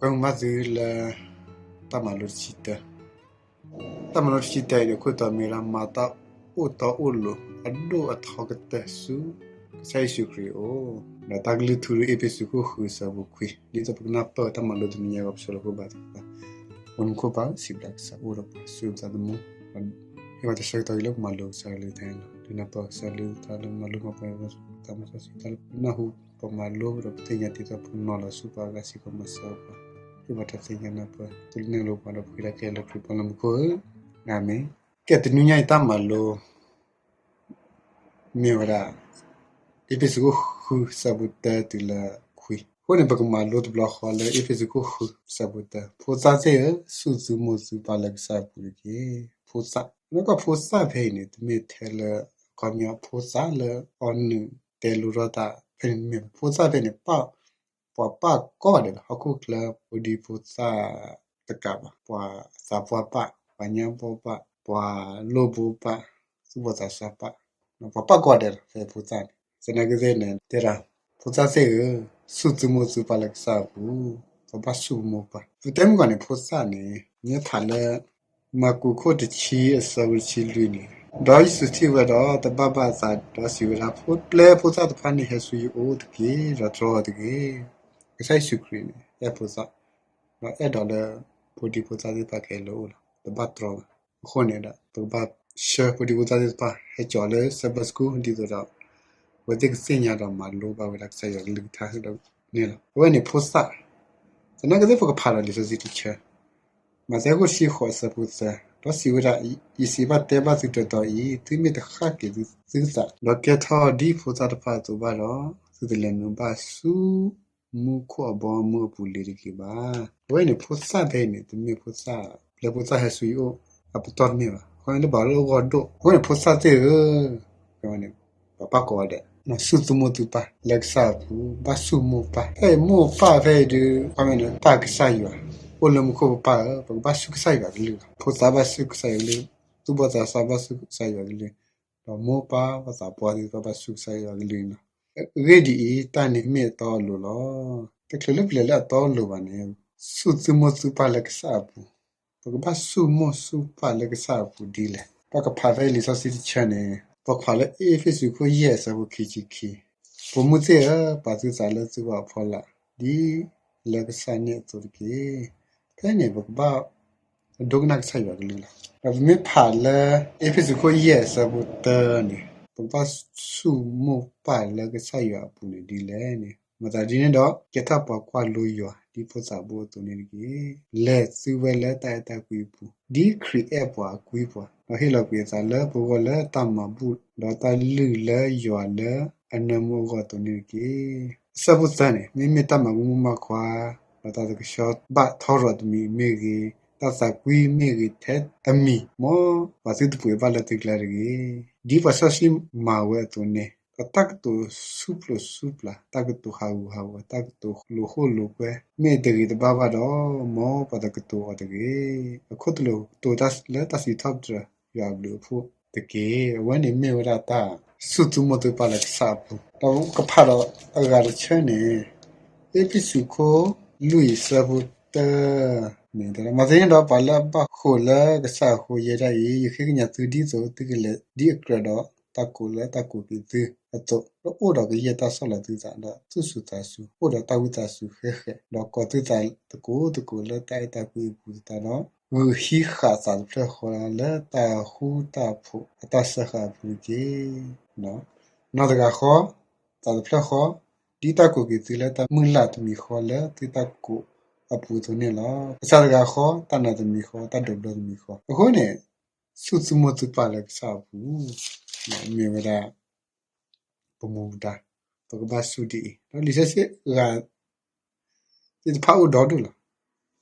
ကွဲမုာ်ဘၣ်သုလၢ တၢ်မၤလိတဆံတၢ, တၢ်မၤလိတဆံတၢအံၤန့ၣ် ခိၣ်တီမ့ၢ်ဝဲဒၣ် မၤတၢ်အိၣ်တီအိၣ်လိၤ အဒိၣ်အထီကတၢၢ်ဆူ ကစၢ်ယ့ၣ်ၡူးခရံာ်အအိၣ်, ဒီးတၢ်ကလုၢ်ထူဒီး အ့းဖ့းစူးခိၣ်ဃု ဆၢဖိခွံ, ဒ်သိးပကနၢ်ပၢၢ်တၢ်မၤလိတနံၤညါအဂီၢ် ပဆိလၢဃိဘၣ်သပှၢ်, ပနခိၣ်ဘၣ် စံးဘျုးကစၢ် အိၣ်ဒီးပှၤ စူၢ်ပသးသမူ, ဒီးဟ့ၣ်ပှၤတၢ်ဆၢကတီၢ်အံၤလၢပမၤလိကစၢ်ကလုၢ်ကထါန့ၣ်လီၤ. ဒုးနၢ်ပၢၢ်ကစၢ်ကလုၢ်ကထါလၢမၤလိမၤပှဲၤ တၢ်မၤစီဆှံတၢ်လၢပနၢ်ဟူ ပမၤလိဒီးပသ့ၣ်ညါတ့ၢ်ဒီး ပနီၤလီၤဆူပှၤအဂၤစ့ၢ်ကီးမၤစၢၤပှၤ, ဟ့ၣ်ပှၤတၢ်သ့ၣ်ညါနၢ်ပၢၢ် တူၢ်လိာ်န့ၢ်လိာ်ပှၤဒီးပဃ့တၢ်ခဲလၢာ်လၢခရံာ်ပူၤလၢမူခိၣ်ဧၢ, အၤမ့ၣ်. ကဲ တနွံညါအံၤတၢ်မၤလိ မ့ၢ်ဝဲဒၣ် အ့းဖ့းစူးခိၣ်ဃု ဆၢဖိတၢတုၤလၢခွံ, အဃိန့ၣ် ပကမၤလိတဘျီဃီလၢ အ့းဖ့းစူးခိၣ်ဃု ဆၢဖိတၢ, ဖိသၣ်သ့ၣ်ဧၢ, စူၢ်သုမိၢ်သုပၢ်လၢကစၢ်အပူၤတက့ၢ်. ဖိသၣ်, နကွၢ်ဖိသၣ်ဖဲအံၤန့ၣ် တမ့ၢ်ထဲလၢ အခီပညီဖိသၣ်လၢအီနုၣ်တဲလိထီၣ်တၢ် ဖဲန့ၣ်တမ့ၢ်ဘၣ်. ဖိသၣ်ဖဲန့ၣ် ပှၤပၢ်ကိးဂၤဒဲးလီၤ. ဟီၣ်ခိၣ်ချၢ ဖိဒံဖိသၣ်တကးဘၣ်, ပှၤသးပှၢ်ပၢ်, ပှၤညၣ်ဘီပၢ်, ပှၤလိၣ်ဘိပၢ်, သူၣ်ဘီၣ်သးစၢ်ပၢ်, ပှၤပၢ်ကိးဂၤဒဲးလီၤ ဖဲဖိသၣ်န့ၣ်. သနာ်က့သ့ၣ်န့ၣ် တဲဒၣ် ဖိသၣ်သ့ၣ်ဧၢ, စူၢ်သုမိၢ်သုပၢ်လၢကစၢ်အပူၤ, ပဘၣ်စူၢ်ပမိၢ်ပၢ်. ပတဲမုၢ်ဂီၤန့ၣ် ဖိသၣ်န့ၣ် မ့ၢ်ဖးလၢ မၢ်ကူးခိၣ်တဆံအဆၢဖိတဆံလွံၢ်န့ၣ်, ဒီးယ့ၣ်ၡူးထံၣ်ဝဲဒီးတဘၣ်ဘၣ်အသးဒီးစံးဝဲဒၣ်, ဖိပျဲဖိသၣ်တဖၣ်န့ၣ်ဟဲဆူယအိၣ်တက့ၢ်, ဒီးတြီအီၤတဂ့ၤ. ကစၢ်ယ့ၣ်ၡူးခရံာ်န့ၣ် အဲၣ်ဖိသၣ်, ဒီးအဲၣ်ဒိးလၢ ဖိဒံဖိသၣ်သ့ၣ်တဖၣ်ကဟဲလၢအအိၣ်လီၤ. တဘၣ်တြီဘၣ်. အဃိန့ၣ်ဒီး ပကဘၣ်ဆှၢဖိဒံဖိသၣ်သ့ၣ်တဖၣ် ဟဲကၠီၤလၢ Sabbath School ဒ်သိးဒီး အဝဲသ့ၣ်ကသ့ၣ်ညါဒီးမၤလိဘၣ်ဝဲဒၣ်ကစၢ်ယွၤကလုၢ်ကထါဒီးန့ၣ်လီၤ. အဝဲန့ၣ်ဖိသၣ်, သနာ်က့သ့ၣ်ပကဖးဒီးလံာ်စီဆှံတဆၢ မးသဲခိၣ်တဆံဃိးအဆၢဖိသၢ, ဒီးစံးဝဲဒၣ်, ယစံးဘၣ်တဲဘၣ်သုတတီၤအံၤ, သုမ့ၢ်တဃၣ်က့ၤသုသး, ဒီးကဲထီၣ်ဒ်ဖိသၣ်တဖၣ်အသိးဘၣ်ဒီး, သုတလဲၤနုာ်ဘၣ်ဆူမူခိၣ်အဘီအမုၢ်အပူၤလံၤတက့ၢ်ဘၣ်. အဝဲန့ၣ်ဖိသၣ်ဖဲအံၤန့ၣ် တမ့ၢ်ဖိသၣ်, ပျဲဖိသၣ်ဟဲဆူယအိၣ်အပတီၢ်တမ့ၢ်ဘၣ်. အဃိန့ၣ်လၢပှၤလၢအဂီၢ်ဒိၣ်, အဃိန့ၣ်ဖိသၣ်သ့ၣ်ဧၢ, ပှၤပၢ်ကိးဂၤဒဲး, စူၢ်သုမိၢ်သုပၢ်လၢကစၢ်အပူၤ, ဘၣ်စူၢ်မိၢ်ပၢ်. ဖဲအံၤမိၢ်ပၢ်ဖဲအံၤဒီး ခီမ့ၢ်န့ၣ် ပၢ်ကစၢ်ယွၤ, အိၣ်လၢမူခိၣ်ပပၢ်ဧၢ, ပကဘၣ်စူၢ်ကစၢ်ယွၤကလုၢ်လီၤ. ဖိသၣ်ဘၣ်စူၢ်ကစၢ်ယွၤကလုၢ်, သူၣ်ဘီၣ်သးစၢ်ဘၣ်စူၢ်ကစၢ်ယွၤကလုၢ်, ဒီးမိၢ်ပၢ်ပှၤသးပှၢ်သ့ၣ်တဖၣ်ဘၣ်စူၢ်ကစၢ်ယွၤကလုၢ်န့ၣ်လီၤ. အဂ့ၢ်ဒ်အံၤ, တၢ်န့ၣ်မ့ၢ်အတီအလိၤလီၤ. တချုးလၢပလဲၤလၢအတီအလိၤဘၣ်န့ၣ်, စူၢ်သုမိၢ်သုပၢ်လၢကစၢ်အပူၤ, ပကဘၣ်စူၢ်မိၢ်စူၢ်ပၢ်လၢကစၢ်အပူၤဒ်လဲၣ်. ပကဖးဖဲလံာ်စီဆှံတဆၢန့ၣ်, ပကွၢ်လၢအ့းဖ့းစူးခိၣ်ယဲၢ်အဆၢဖိခံဆံခံ, ပိာ်မုၣ်သ့ၣ်ဧၢ, ပာ်သုသးလၢသုဝၤအဖီလာ်, ဒ်လၢကစၢ်န့ၣ်အသိးတက့ၢ်. ဖဲန့ၣ်ပကဘၣ် ဒိကနၣ်ကစၢ်ယွၤကလုၢ်လီၤ. ဒီးပမ့ၢ်ဖးလၢ အ့းဖ့းစူးခိၣ်ယဲၢ်အဆၢဖိတၢန့ၣ်, ပကဘၣ်စူၢ်မိၢ်ပၢ်လၢကစၢ်ယွၤအပူၤန့ၣ်ဒ်လဲၣ်န့ၣ်, မၤသးဒ်န့ၣ်ဒီး ကဲထီၣ်ပှၤကွၢ်လိယွၤ ဒ်ဖိသၣ်ဘိအသိးန့ၣ်တက့ၢ်. လဲၤသုဝဲလၢတၢ်အဲၣ်တၢ်ကွံအပူၤ, ဒ်ခရံာ်အဲၣ်ပှၤအကွံပှၤ, ဒီးဟ့ၣ်လီၤကွံာ်အသးလၢပဂီၢ်လၢတၢ်မၤဘူၣ်, ဒီးတၢ်လုၢ်လၢယွၤလၢအနၢမူအဂီၢ်အသိးန့ၣ်တက့ၢ်. အဆၢဖိသၢန့ၣ်, မ့မ့ၢ်တၢ်မၤဘူၣ်မုၢ်မၤခွါ, ဒီးတၢ်တကဆှီဘၣ်ထီရီၤတမံၤမ့ၢ်ဂ့ၤ, တၢ်သးကွံမ့ၢ်ဂ့ၤထဲအမံၤ, မ်ပှၤသုတပှ့ၤဘၣ်လၢသုကျါတဂ့ၤ, ဒ်ပှၤစီဆှံမၤဝဲအသိးန့ၣ်, ဒီးတၢ်ကတိၤဆူၣ်ပျိးဆူၣ်ပျၢ်, တၢ်ကတိၤဟးဂူာ်ဟးဂီၤ, တၢ်ကတိၤလိာ်ဃိလိာ်ကွဲ, မ့ၢ်တဂ့ၤတဘၣ်ဘၣ်ဒီး, မ်ပှၤတကတိၤအီၤတဂ့ၤ. အခိၣ်သလုးကတိၤတၢ်လၢတၢ်စံးထီၣ်ပတြၢၤ ယွၤအဘျုးအဖှိၣ်တက့ၢ်. အဝဲန့ၣ်မ့ၢ်ဝဲဒၣ်တၢ်စူၢ်သုမိၢ်သုပၢ်လၢကစၢ်အပူၤ. ဒီးကဖးဒီးအဂၤတဆၢန့ၣ်, အ့းဖ့းစူးခိၣ်လွံၢ်အဆၢဖိတၢန့ၣ်, မၤသ့ၣ်ညါဒီးပှၤလၢအဘၣ်ဃိာ်လၢကစၢ်အဃိယဲဒၣ်အံၤ, ယဃ့ကညးသုဒ်သိးသုကလဲၤဒ်အကြၢးဒီးတၢ်ကိးလၢတၢ်ကိးက့ၤသုအသိး, ဒီးအိၣ်ဒီးကယဲၢ်တၢ်ဆီၣ်လီၤသုသး, ဒီးသူၣ်စူၤသးစူၤ, အိၣ်ဒီးတၢ်ဝံသးစူၤဃဲဃဲ, ဒီးကိးသုသးသကိးသကိးလၢတၢ်အဲၣ်တၢ်ကွံအပူၤသတးဒီး, ဂုာ်ဟံးဃာ်သးတဖျၢၣ်ဃီလၢတၢ်ဃူတၢ်ဖိးအတၢ်စၢဃာ်အပူၤတက့ၢ်. နီၢ်တဂၤဃီ, သးတဖျၢၣ်ဃီ, ဒ်တၢ်ကိးက့ၤသုလၢတၢ်မုၢ်လၢ်တမံၤဃီလၢသုတၢ်ကိးအပူၤအသိးန့ၣ်လီၤ. ကစၢ်တဂၤဃီ, တၢ်နာ်တမံၤဃီ, တၢ်ဒိးဘျၢတမံၤဃီ. အဃိန့ၣ်, စူၢ်သုမိၢ်သုပၢ်လၢကစၢ်အပူၤ, မ့ၢ်ဝဲဒၣ် ပမူပဒါ, ပကဘၣ်စူၢ်ဒ်အံၤ. ဒီးလံာ်စီဆှံအဂၤ သ့ၣ်တဖၣ်အိၣ်ဒီဒူၣ်လီၤ.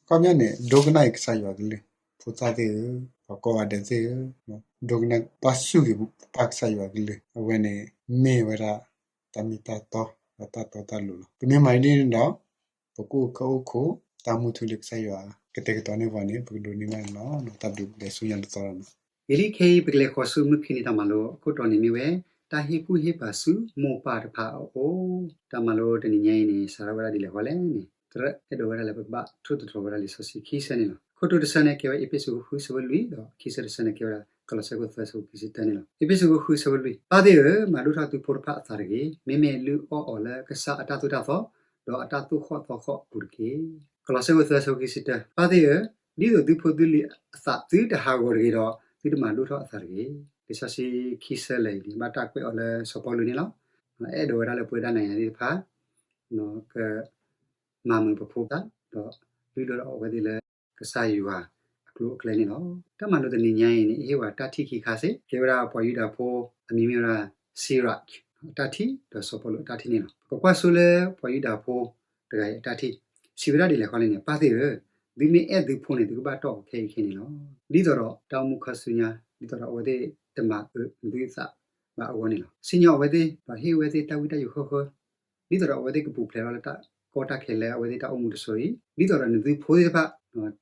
အခီပညီန့ၣ် ဒိကနၣ်အံၤကစၢ်ယွၤကလုၢ်, ဖိသၣ်သ့ၣ်ဧၢ, ပှၤကိးဂၤဒဲးသ့ၣ်ဧၢ, ဒိကနၣ်ဘၣ်စူၢ်က့ၤပပၢ်ကစၢ်ယွၤကလုၢ်, အဝဲန့ၣ် မ့ၢ်ဝဲဒၣ်တၢ်မ့ၢ်တၢ်တီ, ဒီးတၢ်တီတၢ်လိၤလီၤ. ပမ့ၢ်မၤဒ်န့ၣ်ဒီး, ပကအိၣ်ကအိၣ်ခိး တၢ်မူထူလၢကစၢ်ယွၤကတဲာ်ကတီၤန့ၢ်ပှၤန့ၣ် ပကဒိးန့ၢ်ဘၣ်န့ၣ်လီၤ. တၢ်ဘျုးဒဲးဆူညါတသီလီၤနီၤ. ဂ့ၤလံ ခဲအံၤ ပကလဲၤဃီၤဆူမုၢ်ခံနံၤတၢ်မၤလိအခိၣ်တီန့ၣ်မ့ၢ်ဝဲ, တၢ်ဟ့ၣ်ကူၣ်ဟ့ၣ်ပာ်ဆူမိၢ်ပၢ်တဖၣ်အအိၣ်. တၢ်မၤလိတနံၤညါအံၤန့ၣ် စးထီၣ်ဝဲဒၣ်ဒ်လဲၣ်ဃီလဲၣ်န့ၣ်, သရၢအဲၣ်ဒိးဝဲဒၣ်လၢပကဘၣ်ထိၣ်သတြီၤဝဲဒၣ်လံာ်စီဆှံခံဆၢန့ၣ်လီၤ. ခိၣ်တီတဆၢန့ၣ် ကဲဝဲအ့းဖ့းစူး ဃု ဆၢဖိလွံၢ် ဒီးခံဆၢတဆၢန့ၣ် ကဲဝဲဒၣ် ကလီးစဲ ခိၣ်သၢ ဆၢဖိခံဆံတၢန့ၣ်လီၤ. အ့းဖ့းစူး ဃု ဆၢဖိလွံၢ်, ပၢ်သ့ၣ်ဧၢ, မၤဒိၣ်ထီၣ်သုဖိတဖၣ်အသးတဂ့ၤ. မ့မ့ၢ်လုၢ်အီၣ်အီၤလၢကစၢ်အတၢ်သိၣ်တၢ်သီ, ဒီးအတၢ်သိၣ်ဃီၣ်သီဃီၣ်အပူၤတက့ၢ်. ကလီးစဲ ခိၣ်သၢ ဆၢဖိခံဆံတၢ, ပၢ်သ့ၣ်ဧၢ, ဒ်သိးသုဖိသုလံၤအသးသုတဟးဂီၤတဂ့ၤဒီး သုတမၤဒိၣ်ထီၣ်အသးတဂ့ၤ. လံာ်စီဆှံခံဆၢလၢာ်အံၤန့ၣ် ဘၣ်တၢ်ကွဲးအီၤလၢစီၤပီလူးန့ၣ်လီၤ. အဲၣ်ဒိးဝဲဒၣ်လၢပဝဲဒၣ်နၤယၤသ့ၣ်တဖၣ် ကမၤမုာ်ပဖိသၣ် ဒီးလုၢ်ဒိၣ်ထီၣ်အဝဲသ့ၣ်လၢကစၢ်ယွၤအကျိၤအကျဲန့ၣ်လီၤ. တၢ်မၤလိတနံၤညါအံၤန့ၣ် အဟ့ၣ်ဝဲတၢ်ထံၣ်ခံခါစ့ၢ်, ကဲဝဲဒၣ်ပှၤယူဒၤဖိအမံၤမ့ၢ်ဝဲဒၣ် Sirach အတၢ်ထံၣ် ဒီးစီၤပီလူးအတၢ်ထံၣ်န့ၣ်လီၤ. ပကကွၢ်ဆိလၢပှၤယူဒၤဖိတဂၤအံၤအတၢ်ထံၣ်, စံးဝဲဒၣ်ဒ်လဲၣ်ဃီလဲၣ်န့ၣ်, ပၢ်သ့ၣ်ဧၢ, သုမ့ၢ်အဲၣ်သုဖိန့ၣ် သုကဘၣ်တီၢ်အီၤခဲအံၤခဲန့ၣ်လီၤ. ဒ်သိးဒီးတၢ်အိၣ်မူခီဆူညါ, ဒ်သိးဒီးအဝဲသ့ၣ်တမၤအၢနသုသးဘၣ်အဂီၢ်န့ၣ်လီၤ. စံၣ်ညီၣ်အဝဲသ့ၣ် ဒီးဟ့ၣ်ဝဲသ့ၣ်တၢ်ဝံတၢ်ယိးဃၢဃၢ ဒ်သိးဒီးအဝဲသ့ၣ်ကပူၤဖျဲးထီၣ်လၢတၢ်ကီတၢ်ခဲလၢအဝဲသ့ၣ်တၢ်အိၣ်မူတစိၤအံၤ, ဒ်သိးဒီးနသုဖိသ့ၣ်တဖၣ်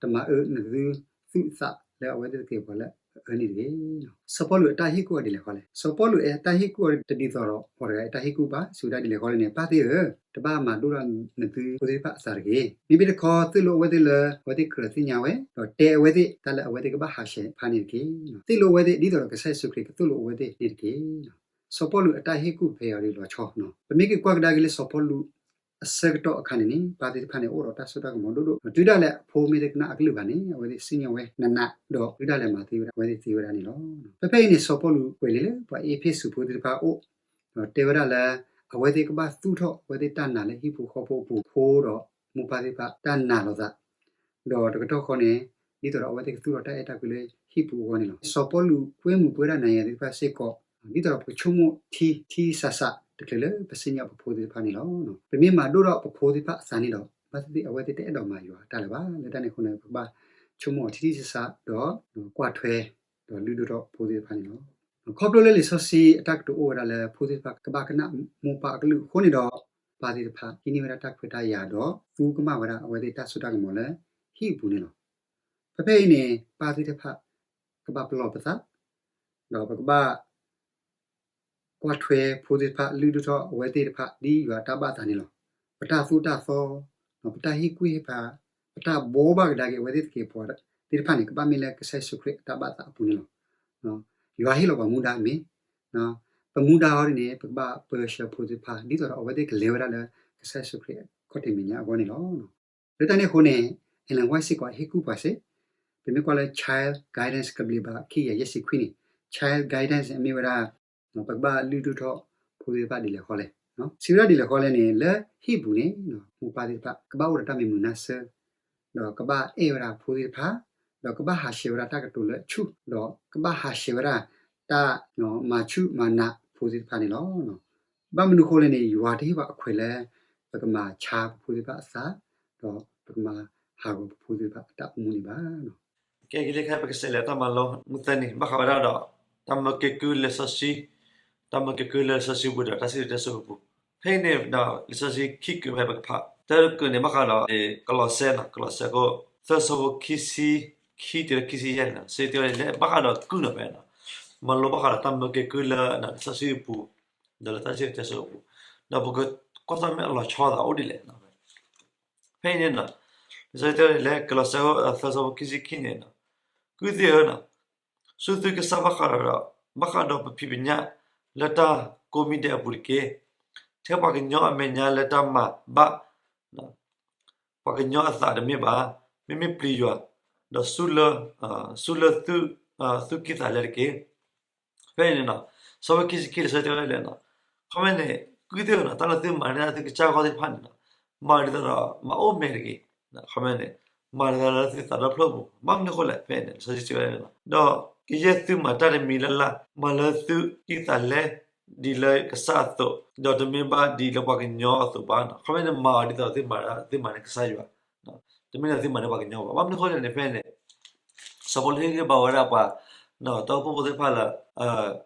တမၤအၢနသုသူၣ်သးလၢအဝဲသ့ၣ်သကဲးပဝးလၢအအၢန့ၣ်တဂ့ၤ. စီၤပီလူးအတၢ်ဟ့ၣ်ကူၣ်အီၤဒ်လဲၣ်ဃီလဲၣ်. စီၤပီလူးအတၢ်ဟ့ၣ်ကူၣ်အီၤတဒ်သိးဒီးပှၤတဂၤအတၢ်ဟ့ၣ်ကူၣ်ဘၣ်. စံးဝဲဒၣ်ဒ်လဲၣ်ဃီလဲၣ်န့ၣ်, ပၢ်သ့ၣ်ဧၢ, တဘၣ်မၤဒိၣ်ထီၣ်နသုဖိသ့ၣ်တဖၣ်အသးတဂ့ၤ. မ့မ့ၢ်တခီ သိၣ်လိအဝဲသ့ၣ်လၢအဝဲသ့ၣ်ကြၢးသ့ၣ်ညါဝဲ, ဒီးတဲအဝဲသ့ၣ်တၢ်လၢအဝဲသ့ၣ်ကဘၣ်ဟးဆှဲးဖးန့ၣ်တက့ၢ်. သိၣ်လိအဝဲသ့ၣ် ဒ်သိးဒီးကစၢ်ယ့ၣ်ၡူးခရံာ်ကသိၣ်လိအဝဲသ့ၣ်န့ၣ်တက့ၢ်. စီၤပီလူးအတၢ်ဟ့ၣ်ကူၣ်ဖဲအံၤဒ်လီၤဆီ, ပမ့ၢ်က့ၤကွၢ်ကဒါက့ၤလၢစီၤပီလူးအဆၢကတီၢ်အခါန့ၣ်န့ၣ်, ပၢ်သ့ၣ်တဖၣ်န့ၣ် အိၣ်ဒီးတၢ်စိတၢ်ကမီၤဒိၣ်ဒိၣ်, တုၤဒၣ်လဲာ်အဖိမ့ၢ်တကနၣ်အကလုၢ်ဘၣ်န့ၣ် အဝဲသ့ၣ်စံၣ်ညီၣ်ဝဲနးနး, ဒီးတုၤဒၣ်လဲာ်မၤသ့ဝဲဒၣ် အဝဲသ့ၣ်သ့ဝဲဒၣ်န့ၣ်လီၤ. ဖဲဖဲအံၤန့ၣ် စီၤပီလူးကွဲးလံာ်လၢပှၤအ့းဖ့းစူးဖိသ့ၣ်တဖၣ်အအိၣ်, ဒီးတဲဝဲဒၣ်လၢ အဝဲသ့ၣ်ကဘၣ်သူၣ်ထီၣ်အဝဲသ့ၣ်တၢ်နာ်လၢဟံၣ်ဖိဃီဖိအပူၤ, ဖိဒီးမိၢ်ပၢ်သ့ၣ်တဖၣ်တၢ်နာ်လိာ်သး ဒီးတကတီၢ်ဃီန့ၣ် ဒ်သိးဒီးအဝဲသ့ၣ်ကသူၣ်ထီၣ်တၢ်အဲၣ်တၢ်ကွံလၢဟံၣ်ပူၤအဂီၢ်န့ၣ်လီၤ. စီၤပီလူးကွဲမုာ်ပဝဲဒၣ်နၤယၤသ့ၣ်တဖၣ်စ့ၢ်ကီး, ဒ်သိးဒီးပကဆိကမိၣ်ထံထံဆးဆးတချုးလၢပစံၣ်ညီၣ်ပဖိသ့ၣ်တဖၣ်န့ၣ်လီၤ. ပမ့ၢ်မၤဒိၣ်ထီၣ်ပဖိသ့ၣ်တဖၣ်အသးန့ၣ်ဒီး ဘၣ်သ့ၣ်သ့ၣ်အဝဲသ့ၣ်တအဲၣ်ဒိးမၤယွၤအတၢ်လၢၤဘၣ်. လၢတၢ်န့ၣ်အဃိန့ၣ် ပကဘၣ်ဆိကမိၣ်အီၤထံထံဆးဆး ဒီးကွၢ်ထွဲ ဒီးလုၢ်ဒိၣ်ထီၣ်ဖိသ့ၣ်တဖၣ်န့ၣ်လီၤ. ခီဖျိလၢလံာ်စီဆှံအတၢ်ကတိၤအိၣ်ဝဲဒၣ်လၢဖိသ့ၣ်တဖၣ်ကဘၣ်ကနၣ်မိၢ်ပၢ်အကလုၢ်အဃိန့ၣ်ဒီး ပၢ်သ့ၣ်တဖၣ်ဟံးန့ၢ်ဝဲဒၣ်တၢ်ခွဲးတၢ်ယာ်ဒီးသူကမၣ်ဝဲဒၣ်အဝဲသ့ၣ်တၢ်စိတၢ်ကမီၤလၢဟံၣ်အပူၤန့ၣ်လီၤ. ဖဲဖဲအံၤန့ၣ် ပၢ်သ့ၣ်တဖၣ်ကဘၣ်ပလီၢ်ပသး ဒီးပကဘၣ် ကွၢ်ထွဲဖိသ့ၣ်တဖၣ် လုၢ်ဒိၣ်ထီၣ်အဝဲသ့ၣ်တဖၣ်ဒ်ယွၤအတၢ်ဘၣ်သးန့ၣ်လီၤ. ပတၢ်သိၣ်တၢ်သီ, ပတၢ်ဟ့ၣ်ကူၣ်ဟ့ၣ်ဖး, ပတၢ်ဘိးဘၣ်ကဒါက့ၤအဝဲသ့ၣ်သကဲးပဝးသ့ၣ်တဖၣ်န့ၣ် ကဘၣ်မ့ၢ်လၢကစၢ်ယ့ၣ်ၡူးခရံာ်အတၢ်ဘၣ်သးအပူၤန့ၣ်လီၤ. ယွၤဟ့ၣ်လီၤပှၤမူဒါမ့ၢ်, ပမူဒါအီၤဒ်န့ၣ် ပကဘၣ်ပၢဆှၢဖိသ့ၣ်တဖၣ် ဒ်သိးဒီးအဝဲသ့ၣ်ကလဲၤဝဲဒၣ်လၢကစၢ်ယ့ၣ်ၡူးခရံာ်အခီၣ်ထံးမဲာ်ညါအဂီၢ်န့ၣ်လီၤ. လၢတၢ်န့ၣ်အဃိန့ၣ် Ellen White စ့ၢ်ကီးဟ့ၣ်ကူၣ်ပှၤစ့ၢ်, ပမ့ၢ်ကွၢ်လၢ Child Guidance ကဘျံးဘၣ်ခံကယၤယဲၢ်ဆံခွံန့ၣ်, Child Guidance န့ၣ် အမ့ၢ်ဝဲဒၣ် ပကဘၣ်လုၢ်ဒိၣ်ထီၣ်ဖိသ့ၣ်တဖၣ်ဒ်လဲၣ်ဃီလဲၣ်. စံးဝဲဒၣ်ဒ်လဲၣ်ဃီလဲၣ်န့ၣ် လၢဟံၣ်ပူၤန့ၣ် မိၢ်ပၢ်သ့ၣ်တဖၣ် ကဘၣ်အိၣ်ဒီးတၢ်မံၤမုာ်နါစၢၤ, ဒီးကဘၣ်အဲၣ်ဝဲဒၣ်ဖိသ့ၣ်တဖၣ်, ဒီးကဘၣ်ဟးဆှဲးဝဲဒၣ်တၢ်ကတိၤလၢအဆူၣ်, ဒီးကဘၣ်ဟးဆှဲးဝဲဒၣ်တၢ် မၤဆူၣ်မၤနးဖိသ့ၣ်တဖၣ်န့ၣ်လီၤ. ဘၣ်မနုၤအဃိလဲၣ်န့ၣ် ယွၤတဟ့ၣ်ပှၤအခွဲးလၢ ပကမၤဆါပဖိသ့ၣ်တဖၣ်အသး, ဒီးပကမၤဟးဂီၤပဖိသ့ၣ်တဖၣ်အတၢ်အိၣ်မူန့ၣ်ဘၣ်. ကဲ ကလံၤခဲ ပကစးလဲၤတၢ်မၤလိမုၢ်သၢနံၤ ဘၣ်ဃးဝဲဒၣ်ဒီး တၢ်မၢကဲကုၢ်လၢလံာ်စီဆှံ, တၢ်မၢကဲကုၢ်လၢလံာ်စီဆှံပူၤဒီးတၢ်စံၣ်စိၤတဲစိၤအပူၤ, ဖဲအံၤန့ၣ်ဒီး လံာ်စီဆှံခံကုာ်ဖဲပကဖး, တၢ်တကုာ်န့ၣ် ဘၣ်ဃးဒီး ကလီးစဲနီၤ, ကလီးစဲခိၣ်သၢ ဆၢဖိခံဆံခံတုၤလၢခံဆံယဲၢ်န့ၣ်လီၤ. စံးတဲဝဲဒၣ်လၢ ဘၣ်ဃးဒီးကုၢ်နီၤဖဲနီၤ, မၤလိဘၣ်ဃးဒီးတၢ်မၢကဲကုၢ်လၢလံာ်စီဆှံအပူၤ, ဒီးလၢတၢ်စံၣ်စိၤတဲစိၤအပူၤ, ဒီးပကကွၢ်သးမ့ၢ်အလီၤဆီသးအိၣ်ဒ်လဲၣ်. ဖဲအံၤန့ၣ်နီၤ, လံာ်စီဆှံတဲဝဲဒၣ်လၢ ကလီးစဲခိၣ်သၢ ဆၢဖိခံဆံခံန့ၣ်, ကုၢ်သ့ၣ်ဧၢ, စူးသုကစၢ်ဘၣ်ဃးဒီး, ဘၣ်ဃးဒီးပဖံးပညၣ်လၢတၢ်ကိးမံၤဒဲးအပူၤတက့ၢ်. ထဲပှၤကညီအမဲာ်ညါလၢတၢ်မၤဘၣ် ပှၤကညီအသးတမ့ၢ်ဘၣ်, မ့မ့ၢ်ပျံၤယွၤ, ဒီးစူၢ်လၢ, စူၢ်လၢသု, သုကံၢ်သးလဲတက့ၢ်. ဖဲအံၤန့ၣ်နီၤ, ဆၢဖိခံဆံခံလံာ်စီဆှံတဲဝဲဒၣ်လဲၣ်နီၤ, ခီမ့ၢ်န့ၣ် ကုၢ်သ့ၣ်ဧၢနီၤ, တၢ်လၢသုမၤန့ၢ်သုကစၢ်ဂီၢ်သ့ၣ်တဖၣ်န့ၣ်နီၤ, မၤဒ်သိးဒီးမၤအိၣ်မဲာ်တဂ့ၤ, ခီမ့ၢ်န့ၣ်, မၤဒ်သိးလၢသုသးဒီဖျၢၣ်အပူၤ, ဘၣ်မနုၤအဃိလဲၣ် ဖဲအံၤန့ၣ် လံာ်စီဆှံတဲဝဲဒၣ်န့ၣ်နီၤ, ဒီးကယဲၢ်သုမၤတၢ်တမံၤလၢ်လၢ်, မၤလၢသုကံၢ်သးလဲ ဒ်လၢကစၢ်အသိး, ဒီးတမ့ၢ်ဘၣ်ဒ်လၢပှၤကညီအသိးဘၣ်နီၤ. ခီမ့ၢ်န့ၣ် မၤအီၤဒ်သိးသုမၤ, သုမၤန့ၢ်ကစၢ်ယွၤ, တမ့ၢ်လၢသုမၤန့ၢ်ပှၤကညီဘၣ်. ဘၣ်မနုၤအဃိလဲၣ်န့ၣ် ဖဲန့ၣ် စီၤပီလူးဟ့ၣ်ဂံၢ်ဘါဝဲဒၣ်ပှၤ တၢ်အိၣ်ဖှိၣ်ဖိသ့ၣ်တဖၣ်လၢ